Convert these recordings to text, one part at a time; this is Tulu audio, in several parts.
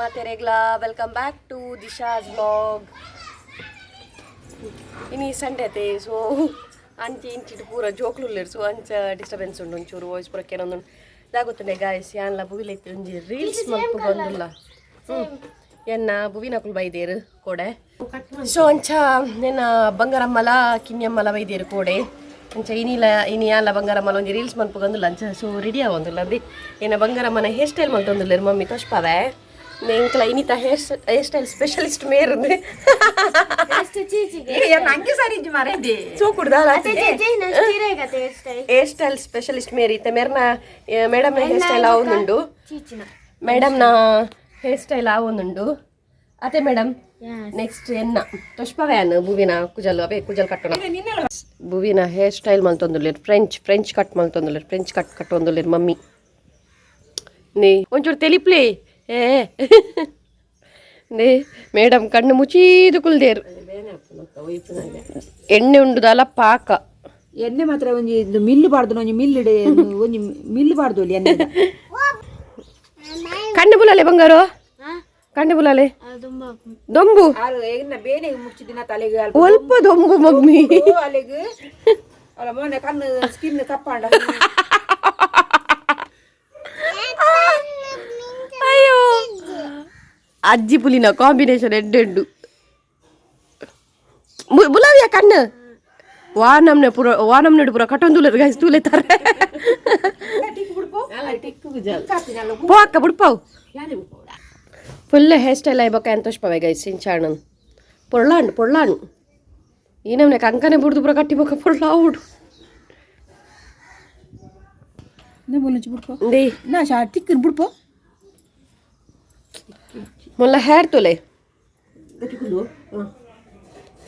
ಮಾತೆರೆಗ್ಲಾ welcome back to Disha's vlog. ಇನಿ ಸಂಡೆ ಅತೆ, ಸೊ ಅಂಚೆ ಇಂಚಿಟ್ ಪೂರ ಜೋಕ್ಲು ಉಲ್ಲೆರ್, ಸೊ ಅಂಚ ಡಿಸ್ಟರ್ಬೆನ್ಸ್ ಉಂಡು ಒಂಚೂರು, ವಾಯ್ಸ್ ಪೂರ ಕೇನೊಂದು ದಾಗೊತ್ತುಂಡೆ. ಗಾಯ್ಸ್, ಯಾನ್ಲ ಬುವಿಲೈತೆ ಒಂಜಿ ರೀಲ್ಸ್ ಮಲ್ಪು ಬಂದುಲ್ಲ. ಎನ್ನ ಬುವಿನಕುಲು ಬೈದೇರು ಕೋಡೆ, ಸೊ ಅಂಚ ನೆನ್ನ ಬಂಗಾರಮ್ಮಲ ಕಿನ್ಯಮ್ಮಲ ಬೈದೇರು ಕೋಡೆ. ಅಂಚ ಇನಿಲ ಇನಿ ಯಾನ್ಲ ಬಂಗಾರಮ್ಮಲ ಒಂಜಿ ರೀಲ್ಸ್ ಮಲ್ಪು ಬಂದುಲ್ಲ. ಅಂಚ ಸೊ ರೆಡಿ ಆವೊಂದುಲ್ಲ. ಅಂದೆ ಎನ್ನ ಬಂಗಾರಮ್ಮನ ಹೇರ್ ಸ್ಟೈಲ್ ಮಲ್ತೊಂದುಲ್ಲೆರ್ ಮಮ್ಮಿ, ತೋಷ್ಪಾವೆ ಎಂಕ್ಲ ಇನಿತ hair hair style specialist ಮೇರುಂದು. ಅಂಗಿ ಸಾರಿ ಮಾರೇದಿ. ಸೋಕುಡ್ದ hair style specialist Mary ಇತ್ತೆ. ಮೇರ್ನ ಮೇಡಮ್ನ ಹೇರ್ ಸ್ಟೈಲ್ ಆವೊಂದುಂಡು, ಮೇಡಮ್ನ ಹೇರ್ ಸ್ಟೈಲ್ ಆವೊಂದುಂಡು ಅತೆ ಮೇಡಮ್. ನೆಕ್ಸ್ಟ್ ಎನ್ನ ತೊಷ್ಪವ್ಯಾನ್ ಬುವಿನ ಕುಜಲ್ ಅವೇ ಕುಜಲ್ ಕಟ್ಟೋಣ. ಬುವಿನ ಹೇರ್ ಸ್ಟೈಲ್ ಮಲ್ತೊಂದುಲ್ಲೆರ್, French French cut ಮಲ್ತೊಂದುಲ್ಲೆರ್, French cut ಕಟ್ಟೊಂದುಲ್ಲೆರ್ mummy. ನೇ ಒಂಚೂರು ತೆಲಿಪ್ಲೆ. ಏ ನೇ ಮೇಡಮ್ ಕಣ್ಣು ಮುಚೀದು ಕುಲ್ದೇರು, ಎಣ್ಣೆ ಉಂಡುದಲ್ಲ ಪಾಕ. ಎಣ್ಣೆ ಮಾತ್ರ ಒಂಜಿ ಇದು ಮಿಲ್ಲು ಬಾರ್ದು, ಒಂಜಿ ಮಿಲ್ ಇಡೆ, ಒಂಜಿ ಮಿಲ್ಲು ಬಾರ್ದು ಒಲಿ ಎಣ್ಣೆ. ಕಣ್ಣು ಬುಲಾಲೆ ಬಂಗಾರು, ಕಣ್ಣು ಬುಲಾಲೆ ದೊಂಬು. ಆರು ಎನ್ನ ಬೇನೆ ಮುಚ್ಚಿದಿನ ತಲೆಗೆ. ಒಲ್ಪ ದೊಂಬು ಮಮ್ಮಿ. ಅಲೆಗ್ ಅಲ್ಲ ಮೊನ್ನೆ ಕಣ್ಣು ಸ್ಕಿನ್ ಕಪ್ಪಾಂಡ. ಅಯ್ಯೋ, ಅಜ್ಜಿ ಪುಲಿನ ಕಾಂಬಿನೇಷನ್ ಎಡ್ಡೆಡ್ಡು. ಬುಲಾವಿಯ ಕಣ್ಣು ವಾ ನಮ್ನೆ ಪೂರ ವಾ ನಮ್ನೆ ಪೂರ ಕಟ್ಟೊಂದುಲ್ಲರು ಗೈಸ್, ತೂಲೆ ತಾರೆ. ಪೋ ಅಕ್ಕ ಬುಡ್ಪಾವು. Full hair style ಆಯ್ಬೊಕ್ಕ ಎಂತೋಷ್ಪವೆ ಗೈಸ್. ಇಂಚಾಣನ್ ಪೊಳ್ಳಾಂಡು ಪೊಳ್ಳಾಂಡು ಈ ನಮ್ನೆ ಕಂಕನೆ ಬುಡ್ದು ಪೂರ ಕಟ್ಟಿ ಬೊಕ್ಕ ಪೊಳ್ಳ ಆವುಡು. ಬುಡ್ಪೋ. ದೇ. ನಾ ಶಾ ಟಿಕ್ಕರ್ ಬುಡ್ಪೋ. ಮೊಲ್ಲ ಹೇರ್ ತುಲೆ,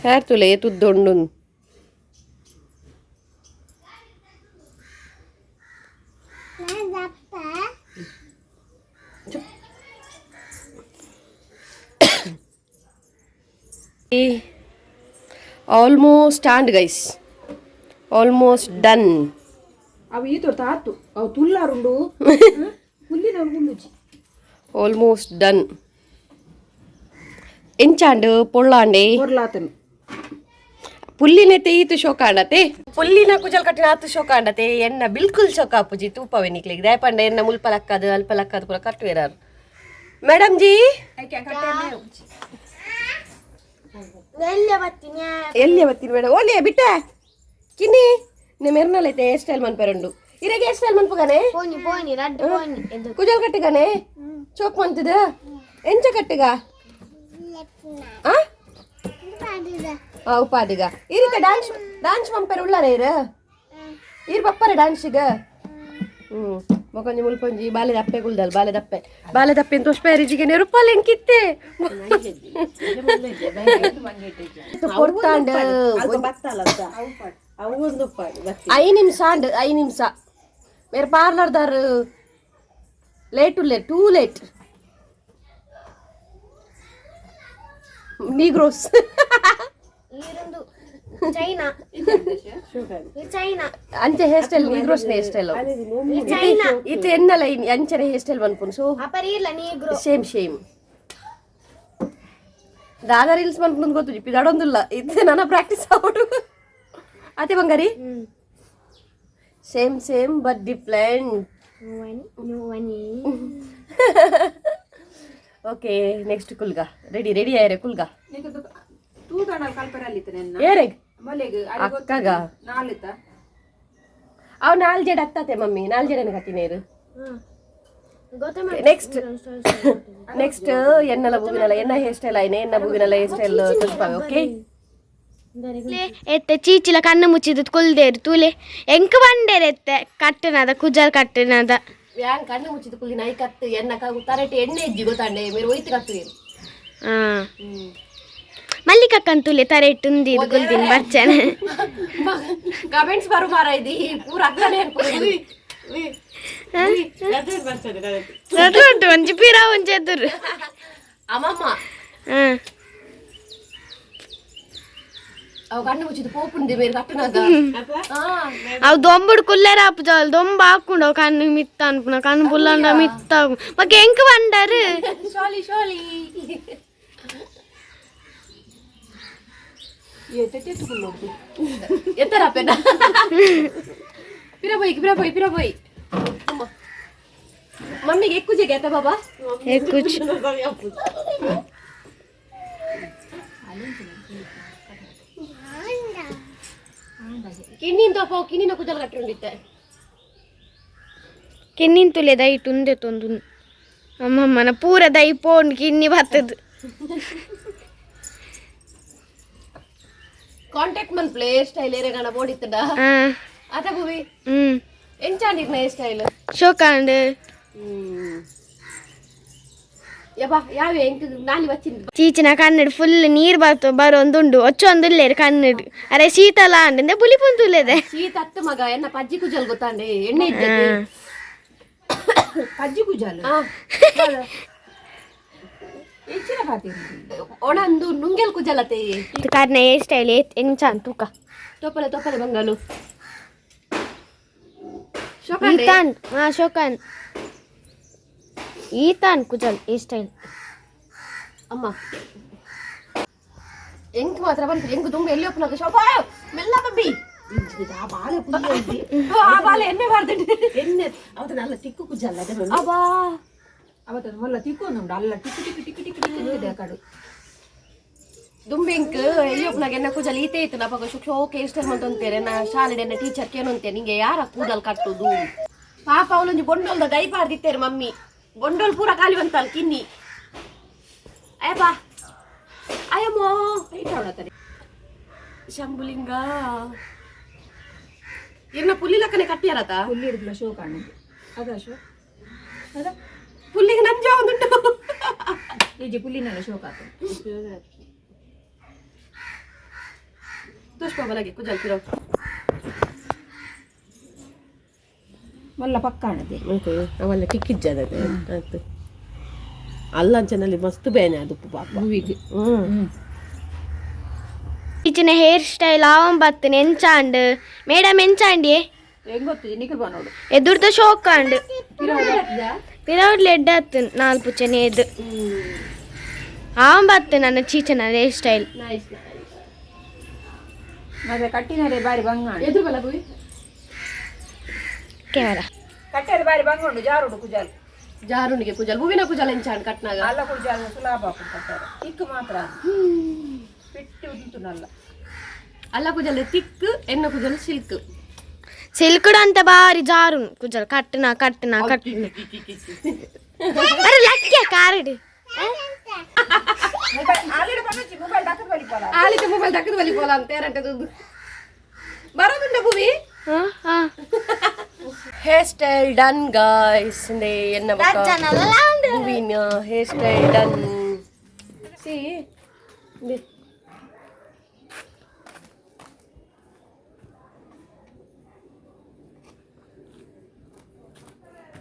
ಹೇರ್ ತುಲೆ ತುದ್ದೊಂಡು. Almost and guys, almost done. ಅವು ಈ ತೋರ್ತ ಆತು, ಅವು ತುಲ್ಲಾರುಂಡು ಹುಲ್ಲಿನ ಹುಲ್ಲುಜಿ. Almost done. ಎಂಚಾಂಡು ಪೊಳ್ಳಾಂಡೆ. ಕೊರ್ಲಾತನು. ಪುಲ್ಲಿನೆ ತೇಯಿತು ಶೋಕಾಂಡತೆ, ಪುಲ್ಲಿನ ಕುಜಲ್ ಕಟ್ಟಿನ ಆತು ಶೋಕಾಂಡತೆ. ಎನ್ನ ಬಿಲ್ಕುಲ್ ಶೋಕ ಆಪುಜಿ, ತೂಪವೆ ನಿಕ್ಲಿಗೆ. ದಯಪಂಡ ಎನ್ನ ಮುಲ್ಪ ಲಕ್ಕದು ಅಲ್ಪ ಲಕ್ಕದು ಪೂರ ಕಟ್ಟುವೆರಾರು ಮೇಡಮ್ ಜಿ. ಎಲ್ಲಿ ಬತ್ತೀನಿ ಮೇಡಮ್? ಓಲಿ ಬಿಟ್ಟೆ ಕಿನ್ನಿ ನಿ ಮೆರ್ನಲೈತೆ. ಹೇರ್ ಸ್ಟೈಲ್ ಮನ್ಪೆರುಂಡು ಇರೆಗೆ. ಹೇರ್ ಸ್ಟೈಲ್ ಮನ್ಪುಗಾನೆ, ಕುಜಲ್ ಕಟ್ಟಿಗಾನೆ ಚೋಕ್ ಮಂತದ ಎಂಚ ಕಟ್ಟಿಗ ಆ ಆ ಉಪಾದಿಗ ಈ ರೀತಿ ಡ್ಯಾನ್ಸ್ ಡ್ಯಾನ್ಸ್ ಮಂಪೆರ್ ಉಳ್ಳಾರೆ ಇರು ಇರ್ ಬಪ್ಪರೆ ಡ್ಯಾನ್ಸಿಗ. ಮೊಕೊಂಜಿ ಮುಲ್ಪೊಂಜಿ ಬಾಲೆ ದಪ್ಪೆ ಕುಲ್ದಲ್, ಬಾಲೆ ದಪ್ಪೆ ಬಾಲೆ ದಪ್ಪೆ ಅಂತ ತೋಷ್ಪೇರಿಜಿಗೆ ನೆರುಪಾಲ್ ಎಂಕಿತ್ತೆ ಕೊಡ್ತಾಂಡ. 5 ನಿಮಿಷ ಅಂಡ್ 5 ನಿಮಿಷ ಮೇರೆ ಪಾರ್ಲರ್ದಾರ್ late ಉಲ್ಲೆ, too late. Negroes. China China. ಅಂಚೆ hair style, Negroes hair style ಇತ್ತೆ ಎನ್ನಲ ಅಂಚನೆ ಹೇರ್ ಸ್ಟೈಲ್ ಮನ್ಪುನು ಸೊ. ಅಪರಿಲ್ಲ Negro. Same same. ದಾದಾ ರೀಲ್ಸ್ ಮನ್ಪುನು ಗೊತ್ತು ಜಿಪ್ಪಿ ದಡೊಂದುಲ್ಲ. ಇತ್ತೆ ನನ್ನ practice ಆವಡು ಅತೆ Bangari. Same same but different. ನುವನಿ. Okay, next ಕುಲ್ಗ ready ready ಆಯ್ರೆ ಕುಲ್ಗ. ತೂತಾಣಲ್ ಕಲ್ಪರಲ್ಲಿ ನೆನ್ನ. ಏರೆಗ್? ಮಲೆಗ್. ಅಕ್ಕಗ. ನಾಲಿತ. ಅವ್ ನಾಲ್ ಜಡೆ ಅತ್ತಾತೆ ಮಮ್ಮಿ, ನಾಲ್ ಜಡೆನ ಕಟ್ಟಿನೇರು. ಗೊತ್ತ. ನೆಕ್ಸ್ಟ್ ನೆಕ್ಸ್ಟ್ ಎನ್ನಲ ಬೂವಿನಲ ಎನ್ನ ಹೇರ್ ಸ್ಟೈಲ್ ಆಯ್ನೆ, ಎನ್ನ ಬೂವಿನಲ ಹೇರ್ ಸ್ಟೈಲ್ ತೋರಿಸ್ಪಾವೆ, ಓಕೆ. ಎತ್ತೆ ಚೀಚಿಲ ಕಣ್ಣು ಮುಚ್ಚಿದ್ದು ಕುಲ್ದೇರು ತೂಲೆ, ಎಂಕ್ ಬಂಡೇರ್ ಎತ್ತೆ ಕಟ್ಟನದ ಕುಜಲ್ ಕಟ್ಟನದ. ವ್ಯಾನ್ ಕಣ್ಣು ಮುಚ್ಚಿದ ಕುಲ್ಲಿ ನಾಯಿ ಕತ್ತು ಎನ್ನ ಕಾಗು ತರಟೆ ಎಣ್ಣೆ ಇಜ್ಜಿ ಗೊತ್ತಾಂಡೆ ಮೇರು ಒಯ್ತು ಕತ್ತು. ಆ ಮಲ್ಲಿಕಕ್ಕನ್ ತೂಲೆ, ತರೆ ಇಟ್ಟುಂದಿದ್ದು ಕುಲ್ದಿನ ಬರ್ಚನೆ. ಕಮೆಂಟ್ಸ್ ಬರು ಮಾರ ಇದು ಪೂರ ಅಕ್ಕನೆ. ನಡು ಒಂಜಿ ಪಿರ ಒಂಜಿ ಎದುರು. ಅಮ್ಮಮ್ಮ. ಹಾ. ಅವು ಕಣ್ಣು ಮುಚ್ಚಿದ್ದು ಪೋಪುಂಡಿ ಬೇರೆ ಕಟ್ಟುನಾಗ. ಅವು ದೊಂಬುಡು ಕುಲ್ಲೆರ ಆಪುಜಾಲ್ ದೊಂಬ ಹಾಕೊಂಡು ಅವು ಕಣ್ಣು ಮಿತ್ತ ಅನ್ಪುನ ಕಣ್ಣು ಪುಲ್ಲಂಡ ಮಿತ್ತ ಮಕ್ಕ ಎಂಕ್ ಬಂಡರು. ಶಾಲಿ ಶಾಲಿ. ಎತ್ತರ ಪೆನ್ನ ಪಿರ ಪೋಯಿ, ಪಿರ ಪೋಯಿ, ಪಿರ ಪೋಯಿ. ಮಮ್ಮಿಗೆ ఎక్కువ ಜಗ ಬಾಬಾ. ఎక్కుచు. ಕಿನ್ನಿನ ತೋಪ, ಕಿನ್ನಿನ ಕುಜಲ್ ಕಟ್ಟಿಕೊಂಡಿತ್ತೆ. ಕಿನ್ನಿನ್ ತುಲೆ ದೈಟ್ ಉಂದೆ ತೊಂದು ಅಮ್ಮಮ್ಮನ ಪೂರ ದೈ ಪೋನ್ ಕಿನ್ನಿ ಬತ್ತದು. ಕಾಂಟ್ಯಾಕ್ಟ್ ಮನ್ ಪ್ಲೇ ಸ್ಟೈಲ್ ಏರೆಗಣ ಬೋಡಿತ್ತಡ. ಅತ ಭುವಿ? ಹ್ಮ್. ಎಂಚಾಂಡಿರ್ನ ಹೇರ್ ಸ್ಟೈಲ್? ಶೋಕಾಂಡ್. ಯಬ್ಬಾ, ಯಾವೆ ಎಂಕ್ ನಾಲಿ ವಚ್ಚಿಂದು. ಚೀಚಿನ ಕನ್ನಡ ಫುಲ್ ನೀರ್ ಬರ್ತು ಬರೋಂದುಂಡು ಒಚ್ಚೊಂದುಲ್ಲೇರು ಕನ್ನಡ. ಅರೆ ಶೀತಲ ಅಂಡೆ ಪುಲಿ ಪುಂತುಲೇದೆ. ಶೀತ ಅತ್ತು ಮಗ, ಎನ್ನ ಪಜ್ಜಿ ಕುಜಲ್ ಗೊತ್ತಾಂಡೆ ಎಣ್ಣೆ ಇದ್ದದ್ದು. ಪಜ್ಜಿ ಕುಜಾಲು? ಆ. ಹೆಚ್ಚಿನ ಪಾತಿ. ಒಣಂದು ನುಂಗೆಲ್ ಕುಜಲತೆ. ಕಾರಣ ಹೇರ್ ಸ್ಟೈಲ್ ಎಂಚ ತೂಕ. ತೋಪಲೆ ತೋಪಲೆ ಬಂಗಾಲು ಶೋಕಾಂಡೆ. ಈತಾನ್ ಹಾ ಶೋಕಾನ್ ಈತಾನ್ ಕುಜಲ್ ಈ ಸ್ಟೈಲ್. ಅಮ್ಮ, ಎಂಕ್ ಮಾತ್ರ ಬಂತು ಎಂಕ್ ತುಂಬ ಎಲ್ಲಿ ಒಪ್ಪನಾಗ ಶೋಭಾ ಮೆಲ್ಲ ಬಬ್ಬಿ. ಆ ಬಾಲೆ ಪುಲ್ಲಿ. ಆ ಬಾಲೆ ಎಣ್ಣೆ ಬಾರ್ದಂడి. ಎಣ್ಣೆ ಅವತ್ತು ನಲ್ಲ ತಿಕ್ಕು ಕುಜಲ್ಲ ಅದೇ. ಅಬ್ಬಾ. ಅವತ್ತು ಮೊಲ್ಲ ತಿಕ್ಕು ಉಂಟು ಅಲ್ಲ, tick tick tick tick tick ಇದೆ ಕಡು. ದುಂಬೆ ಎಂಕ್ ಎಲ್ಲಿ ಒಪ್ಪನಾಗ ಎನ್ನ ಕುಜಲ್ ಈತೆ ಇತ್ತು. ನಪಗ ಶೋಕ್ ಹೇರ್ ಸ್ಟೈಲ್ ಮಂತಂತೇರೆ. ನಾ ಶಾಲೆಡ್ ಎನ್ನ ಟೀಚರ್ ಕೇನಂತೆ, ನಿಂಗೆ ಯಾರ ಕೂದಲ್ ಕಟ್ಟುದು ಪಾಪ? ಅವಳೊಂಜಿ ಬೊಂಡೋಲ್ದ ದೈ ಪಾರ್ದಿತ್ತೇರು ಮಮ್ಮಿ. ಬೊಂಡೋಲ್ ಪೂರ ಖಾಲಿ ಬಂತಲ್ ಕಿನ್ನಿ. ಅಯ್ಯಪ್ಪ, ಅಯ್ಯಮ್ಮೋ. ಶಂಭುಲಿಂಗ, ಇರ್ನ ಪುಲ್ಲಿ ಲಕ್ಕನೆ ಕಟ್ಟಿಯಾರತ. ಪುಲ್ಲಿ ಹಿಡಿದ್ಲ ಶೋ ಕಾಣು ಅದ ಶೋ ಅದ. ಪುಲ್ಲಿಗೆ ನಂಜ ಒಂದುಂಟು. ಈಜಿ ಪುಲ್ಲಿನೆಲ್ಲ ಶೋಕ್ ಆತು. ದುಷ್ಪ ಬಲಗೆ ಕುಜಲ್ ಪಿರೋ. ಮೊಲ್ಲ ಪಕ್ಕ ಕಾಣದೆ. ಅವಲ್ಲ ಟಿಕ್ಕಿಜ್ಜದ ಆಯ್ತು ಅಲ್ಲ, ಅಂಚನಲ್ಲಿ ಮಸ್ತ್ ಬೇನೆ ಅದು ಪಾಪ. ಹೂವಿಗೆ. ಹ್ಮ್. ಈಚಿನ ಹೇರ್ ಸ್ಟೈಲ್ ಆವಂ ಬತ್ತನೆ ಎಂಚಾಂಡ್ ಮೇಡಮ್ ಎಂಚಾಂಡಿಯೇ? ಹೆಂಗ್ ಗೊತ್ತಿದೆ ನಿಖಲ್ ಬಾ ನೋಡು. ಎದುರ್ದ ಶೋಕಾಂಡ್ ಪಿರೌಡ್ ಲೆಡ್ ಆತು ನಾಲ್ಕು ಪುಚನೆ ಎದ್ದು ಆವಂ ಬತ್ತು ನನ್ನ ಚೀಚನ ಹೇರ್ ಸ್ಟೈಲ್. Nice nice. ಮತ್ತೆ ಕಟ್ಟಿನರೆ ಬಾರಿ ಬಂಗ. ಎದುರು ಬಲ ಭೂವಿ. ಕ್ಯಾಮರಾ. ಕಟ್ಟರೆ ಬಾರಿ ಬಂಗ ಉಂಟು, ಜಾರುಡು ಕುಜಾಲ್. ಜಾರುಣಿಗೆ ಕುಜಲ್, ಹೂವಿನ ಕುಜಲ್ ಎಂಚಾಂಡ್ ಕಟ್ನಾಗ. ಅಲ್ಲ, ಕುಜಾಲ್ ಸುಲಾಭ ಕಟ್ಟಾರೆ, ಇಕ್ಕು ಮಾತ್ರ ಪೆಟ್ಟಿ ಉಂಟುನಲ್ಲ. ಅಲ್ಲ, ಕುಜಲ್ ತಿಕ್, ಎನ್ನ ಕುಜಲ್ ಸಿಲ್ಕ್. ಸಿಲ್ಕುಡು ಅಂತ ಬಾರಿ ಜಾರುನ್ ಕುಜಲ್ ಕಟ್ಟನ ಕಟ್ಟನ ಕಟ್ಟನ. ಅರೆ ಲಕ್ಕಿಯ ಕಾರಡು. ಮೊಬೈಲ್ ಆಲ್ರೆಡಿ ಬಂದಚ್ಚಿ, ಮೊಬೈಲ್ ಡಾಕತ್ ಬಲಿ ಪೋಲ. ಆಲಿತ ಮೊಬೈಲ್ ದಕ್ಕದ ಬಲಿ ಪೋಲ ಅಂತ ರಂಟೆ ದುಡ್ಡು ಬರೋದುಂಡ ಭೂವಿ. ಹಾ ಹಾ. Hair style done guys. ಎನ್ನ ಭೂವಿನ ಹೇರ್ ಸ್ಟೈಲ್ ಡನ್. ಸಿ.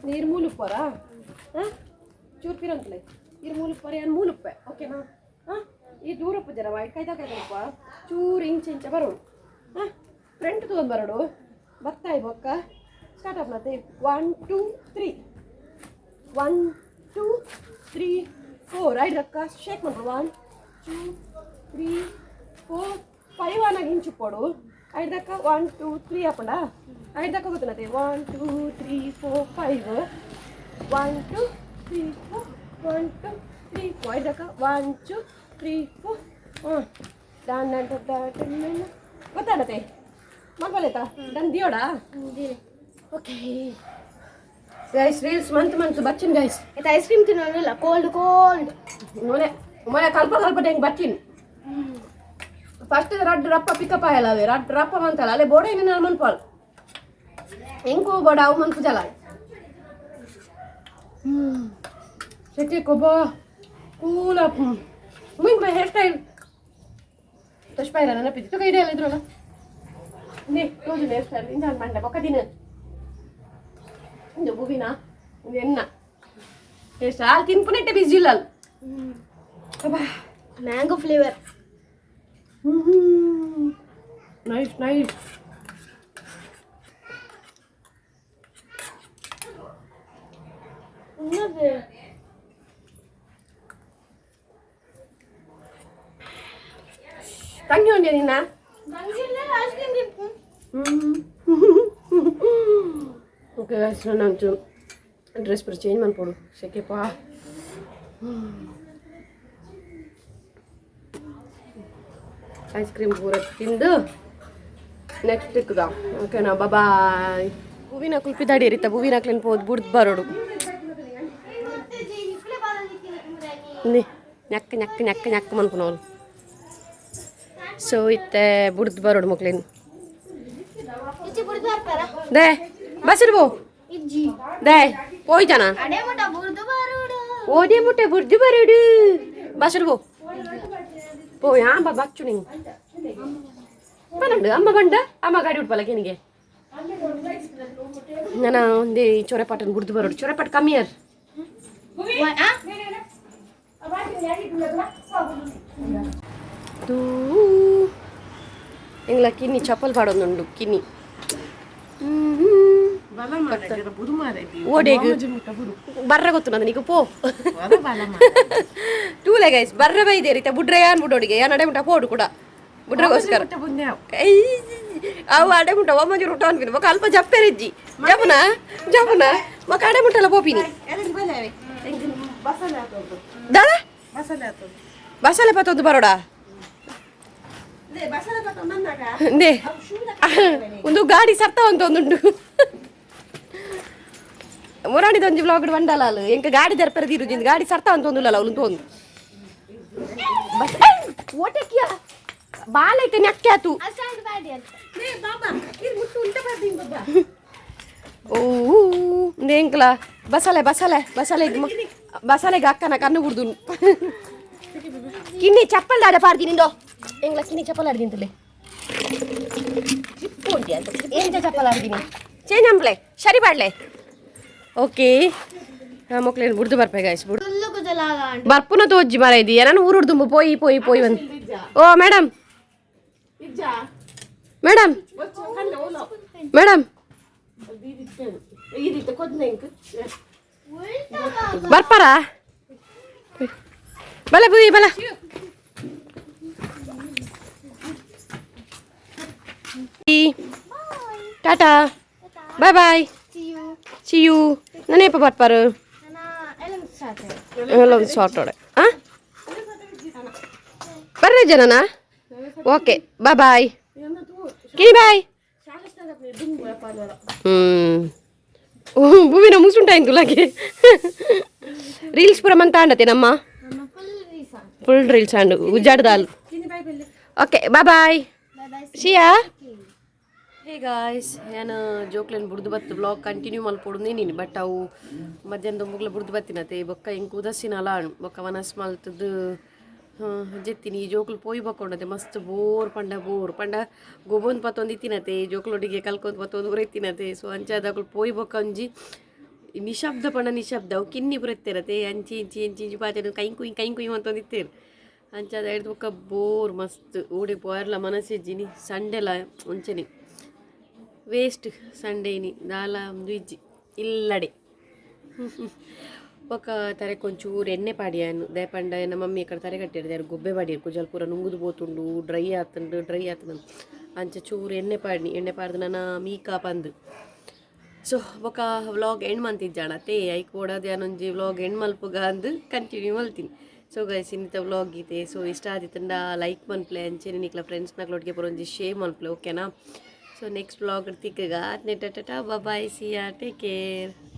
ನೀರು ಮೂಲುಪ್ಪರಾ ಚೂರು ಪಿರಂತಲೆ ಇರು ಮೂಲುಪ್ಪರ ಏನು ಮೂಲುಪ್ಪೆ ಓಕೆನಾ? ಹಾಂ, ಈ ದೂರಪ್ಪು ಜನ ಕೈದ ಕೈದಪ್ಪ ಚೂರು ಇಂಚ ಇಂಚ ಬರೋಡು. ಹಾಂ, ಫ್ರಂಟ್ ತಗೊಂಡು ಬರೋಡು. ಬತ್ತಾಯಿ ಬೊಕ್ಕ ಸ್ಟಾರ್ಟ್ ಆಪ್ ಮತ್ತೆ. 1 2 3, 1 2 3 4 ಐದು ರಕ್ಕ ಶೇಕ್ ಮಾಡ್ರು. 1 2 3 4 5 ಅನ್ನಾಗ ಇಂಚುಪ್ಪೋಡು. ಐದು ದಕ್ಕ 1 2 3 ಹಾಕೊಂಡ ಐದು ದಕ್ಕ ಗೊತ್ತನತೆ. 1 2 3 4 5, 1 2 3 4, 1 2 3 4 ಐದು ದಕ್ಕ 1 2 3 4. ಹ್ಞೂ, ಡಾನ್ ಡಾನ್ ಡಾನ್ ಡಾನ್ ಗೊತ್ತಾಡತ್ತೆ ಮಲ್ಪಲೇತಾ ಡನ್ ದಿಯೋಡಾ. ಓಕೆ ಗೈಸ್, ರೀಲ್ಸ್ ಮಂತ್ ಮಂತ್ ಬಚ್ಚಿನ್ ಗೈಸ್. ಇದು ಐಸ್ ಕ್ರೀಮ್ ತಿನ್ನೋದಿಲ್ಲ, ಕೋಲ್ಡ್ ಕೋಲ್ಡ್. ಮೊನೆ ಮೊನೆ ಕಲ್ಪ ಕಲ್ಪ ಹೆಂಗೆ ಬಚ್ಚಿನ್. ಫಸ್ಟ್ ರಡ್ಡು ರಪ್ಪ ಪಿಕಪ್ ಆಯಲ್ಲ, ಅವೇ ರಡ್ಡು ರಪ್ಪ ಮಂತಲ್ಲ ಅಲ್ಲೇ ಬೋಡ ಏನೇನು ಮನ್ಪಾಲ್ ಹೆಂಗೋ ಬೋಡ ಅವು ಮನ್ಪು ಜಲ ಸೆಕೆ ಕೊಬ್ಬ ಕೂಲ ಮೀನ್ ಮೈ ಹೇರ್ ಸ್ಟೈಲ್ ತಶ್ಪಾಯಿರ ನೆನಪಿದ್ದು ತುಕ ಇದೆ ಅಲ್ಲ ಇದ್ರಲ್ಲ ನೇ ತೋಜು ಹೇರ್ ಸ್ಟೈಲ್ ಇಂದ ಮಂಡೆ ಬೊಕ್ಕ ದಿನ ಇಂದು ಭೂವಿನ ಇಂದು ಎನ್ನ ಹೇರ್ ಸ್ಟೈಲ್ ಅಲ್ಲಿ ತಿನ್ಪುನೆಟ್ಟೆ ಬಿಸಿ ಇಲ್ಲ ಅಲ್ಲಿ. ಅಬ್ಬಾ. Mango flavour. Nice nice. ತಂಗಿ ಉಂಡೆ ನಿನ್ನ. ಓಕೆ ಗಾಯ್ಸ್, ನಾನು ಒಂಚೂರು ಡ್ರೆಸ್ ಪೂರ ಚೇಂಜ್ ಮನ್ಪೊಡು, ಸೆಕೆಪಾ. ಐಸ್ ಕ್ರೀಮ್ ಪೂರ ತಿಂದು ನೆಕ್ಸ್ಟ್ ಇಕ್ಕದ, ಓಕೆನಾ? ಬಾಯ್. ಹೂವಿನ ಕುಲ್ಪಿ ದಾಡಿ ಹೂವಿನ ಹಾಕ್ಲೇನು ಪೋದು ಬುಡ್ದು ಬರೋಡು. ನಕ್ಕ ನಕ್ಕ ನಕ್ಕ ನಕ್ಕ ಮನ್ಪುನವ್ಲು. ಸೊ ಇತ್ತೆ ಬುಡ್ದು ಬರೋಡು ಮಕ್ಳೇನು. They ಬಸ್ರು they ಪೋಯ್ತಾನ ಓದೇ ಮುಟ್ಟೆ ಬುಡ್ದು ಬರೋಡು. ಬಸ್ರು ಪೋ ಪೋ. ಆಂಬ ಬಚ್ಚು ನಿಂಗೆ ಪನ್ನಂಡು ಅಮ್ಮ ಬಂಡ ಅಮ್ಮ ಗಾಡಿ ಉಡ್ಪಲ್ಲ ಕೆನಿಗೆ. ನಾನು ಒಂದೇ ಚೊರೆಪಾಟನ್ ಬುಡ್ದು ಬರೋಡು. ಚೊರೆಪಾಟ್ ಕಮ್ಮಿ ಯಾರು ಎಂಗ್ಲ ಕಿನ್ನಿ ಚಪ್ಪಲ್ ಪಾಡೊಂದುಂಡು ಕಿನ್ನಿ. ಓಡೇಗು ಬರ್ರ ಗೊತ್ತು ನಂದು ನೀಕು ಪೋ ಟೂಲೆ ಗೈಸ್. ಬರ್ರ ಬೈದೆ ರೀತ ಬುಡ್ರೆ ಯಾನ್ ಬುಡೋಡಿಗೆ ಯಾನ್ ಅಡೆ ಮುಟ್ಟ ಪೋಡು ಕೂಡ ಬುಡ್ರಗೋಸ್ಕರ. ಅವು ಅಡೆ ಮುಟ್ಟ ಒಮ್ಮಂಜಿ ಊಟ ಅನ್ಪಿನ ಬೊಕ ಅಲ್ಪ ಜಪ್ಪೆರಿಜ್ಜಿ ಜಪುನ ಜಪುನ ಬೊಕ ಅಡೆ ಮುಟ್ಟಲ್ಲ ಪೋಪಿನಿ. ದಾದ ಬಸಲೆ ಪತ್ತೊಂದು ಬರೋಡ ನೇ ಒಂದು ಗಾಡಿ ಸರ್ತ ಅಂತ ಒಂದುಂಟು. ಮುರಾಣಿದೊಂಜಿ ಬ್ಲಾಗ್ ಬಂಡಲಾಲು ಎಂಕ ಗಾಡಿ ದರ್ಪರ ತೀರುಜಿಂದ ಗಾಡಿ ಸರ್ತ ಅಂತ ಒಂದುಲ್ಲ ಅವಳು ತೋಂದು ಬಸ್ ಓಟಕ್ಕಿಯ ಬಾಲೈತೆ ನಕ್ಕೆ ಆತು. ಓ ಎಂಕ್ಲ ಬಸಲೆ ಬಸಲೆ ಬಸಲೆ ಬಸಲೆಗೆ ಅಕ್ಕನ ಕಣ್ಣು ಬಿಡ್ದು. ಕಿನ್ನಿ ಚಪ್ಪಲ್ ದಾಡ ಪಾಡ್ದಿ ನಿಂದೋ. ಎಂಗ್ಲ ಕಿನ್ನಿ ಚಪ್ಪಲ್ ಆಡ್ದಿಂತಲೇ ಎಂಚ ಚಪ್ಪಲ್ ಆಡ್ದಿನಿ? ಚೇಂಜ್ ಅಂಬ್ಲೆ ಸರಿ ಪಾಡ್ಲೆ. ಓಕೆ, ಮೊಕ್ಲೇನು ಬುಡ್ದು ಬರ್ಪೆ ಗಾಯ್ಸ್. ಬುಡ್ದು ಬರ್ಪುನ ತೋಜ್ಜಿ ಮರ ಇದೆಯಾ. ನಾನು ಊರುಡ್ದು ಪೋಯಿ ಪೋಯಿ ಪೋಯಿ ಬಂದು. ಓ ಮೇಡಮ್ ಮೇಡಮ್ ಮೇಡಮ್ ಬರ್ಪಾರಾ? ಬಲ ಬುಯಿ ಬಲ. Tata, bye bye, see you. ನಾನೇಪ ಬರ್ಪಾರು ಎಲ್ಲ ಒಂದು ಸಾರ್ಟೋಡೆ. ಹಾಂ, ಬರ್ರಿ ಜನನಾ. ಓಕೆ, ಬಾಯ್ ಬಾಯ್ ಕಿನಿ ಬಾಯ್. ಹ್ಞೂ, ಭೂಮಿನ ಮುಸುಂಟಾಯ್ತು ಲಾಗೆ. ರೀಲ್ಸ್ ಪೂರ ಮಂತ ಅಂಡತೆ ನಮ್ಮ ಫುಲ್ ರೀಲ್ಸ್ ಅಂಡು ಉಜ್ಜಾಡ್ದಾಲ್. Okay, bye bye, see ya. Hey guys, ನಾನು ಜೋಕ್ಲೆನ್ ಬುಡ್ದು ಬತ್ತು ಬ್ಲಾಗ್ ಕಂಟಿನ್ಯೂ ಮಲ್ಪೊಡು ನೀನು. ಬಟ್ ಅವು ಮಧ್ಯಾಹ್ನದ ಮುಗ್ಲ ಬುಡ್ದು ಬತ್ತಿನತೆ. ಬೊಕ್ಕ ಇಂಕ್ ಉದಸಿನ ಅಲ ಬೊಕ್ಕ ವನಸ್ ಮಲ್ತದ್ದು ಜೆತ್ತಿನಿ. ಈ ಜೋಕ್ಲು ಪೋಯಿ ಬಕ್ಕೊಂಡತೆ ಮಸ್ತ್ ಬೋರ್ ಪಂಡ ಬೋರ್ ಪಂಡ ಗೊಬ್ಬೊಂದು ಪತ್ತೊಂದು ಇತ್ತಿನತೆ. ಜೋಕ್ಲೊಡಿಗೆ ಕಲ್ಕೊಂದು ಪತ್ತೊಂದು ಪೂರ ಇತ್ತಿನತೆ. ಸೊ ಅಂಚಾದ ಪೋಯಿ ಬೊಕ್ಕ ಒಂಜಿ ನಿಶಬ್ದ ಪಂಡ ನಿಶಬ್ದ. ಅವು ಕಿನ್ನಿ ಪೂರ ಇತ್ತಿರತೆ. ಅಂಚಿ ಇಂಚಿ ಇಂಚಿ ಇಂಚಿ ಪಾತೆ ಕೈ ಕುಯ್ ಕೈ ಕುಯ್ ಅಂತಂದು ಇತ್ತೇರು. ಅಂಚಾದ ಹಿಡ್ದು ಬೊಕ್ಕ ಬೋರ್ ಮಸ್ತ್. ಓಡಿ ಪೋಯರ್ಲ ಮನಸ್ಸಿಜ್ಜಿನಿ. ಸಂಡೆಲ ಒಂಚನೆ ವೇಸ್ಟ್ ಸಂಡೇ ಇನಿ ದಾಲ ಒಂದು ಇಜ್ಜಿ ಇಲ್ಲಡೆ. ಬೊಕ್ಕ ತರೆ ಕೊಂಚೂರು ಎಣ್ಣೆ ಪಾಡಿಯಾನು ದಯಪಂಡ ಎನ್ನ ಮಮ್ಮಿ ಕಡೆ ತರೆ ಕಟ್ಟಿರ್ದಾರು ಗೊಬ್ಬೆ ಪಾಡಿಯರು. ಕುಜಲ್ ಪೂರ ನುಂಗುದು ಪೋತುಂಡು, ಡ್ರೈ ಆತುಂಡು ಡ್ರೈ ಆತುಂಡು. ಅಂಚ ಚೂರು ಎಣ್ಣೆ ಪಾಡ್ನಿ. ಎಣ್ಣೆ ಪಾಡ್ದು ನನ್ನ ಮೀಕಾ ಪಂದು. ಸೊ ಬೊಕ ವ್ಲಾಗ್ ಎಂಡ್ ಮಂತಿಜ್ಜಾಣ ತೇ ಐಕ್ ಓಡಾದ ಯಾನೊಂಜಿ ವ್ಲಾಗ್ ಎಂಡ್ ಮಲ್ಪುಗ ಅಂದು ಕಂಟಿನ್ಯೂ ಮಲ್ತೀನಿ. ಸೊ ಗೈಸ್, ಇನ್ನಿತ ವ್ಲಾಗ್ ಇದೆ. ಸೊ ಇಷ್ಟ ಆದಿತ್ತಂಡ ಲೈಕ್ ಮನ್ಪ್ಲೆ, ಅಂಚೆನೆ ನಿಕ್ಲ ಫ್ರೆಂಡ್ಸ್ ನಕ್ಲೊಟ್ಟಿಗೆ ಪೂರ ಒಂಜಿ ಶೇರ್ ಮನ್ಪ್ಲೆ, ಓಕೆನಾ? ಸೊ ನೆಕ್ಸ್ಟ್ ವ್ಲಾಗ್ ತಿಕ್ಕಗ. ಆತ್ನೆ, tata, bye, see ya, take care.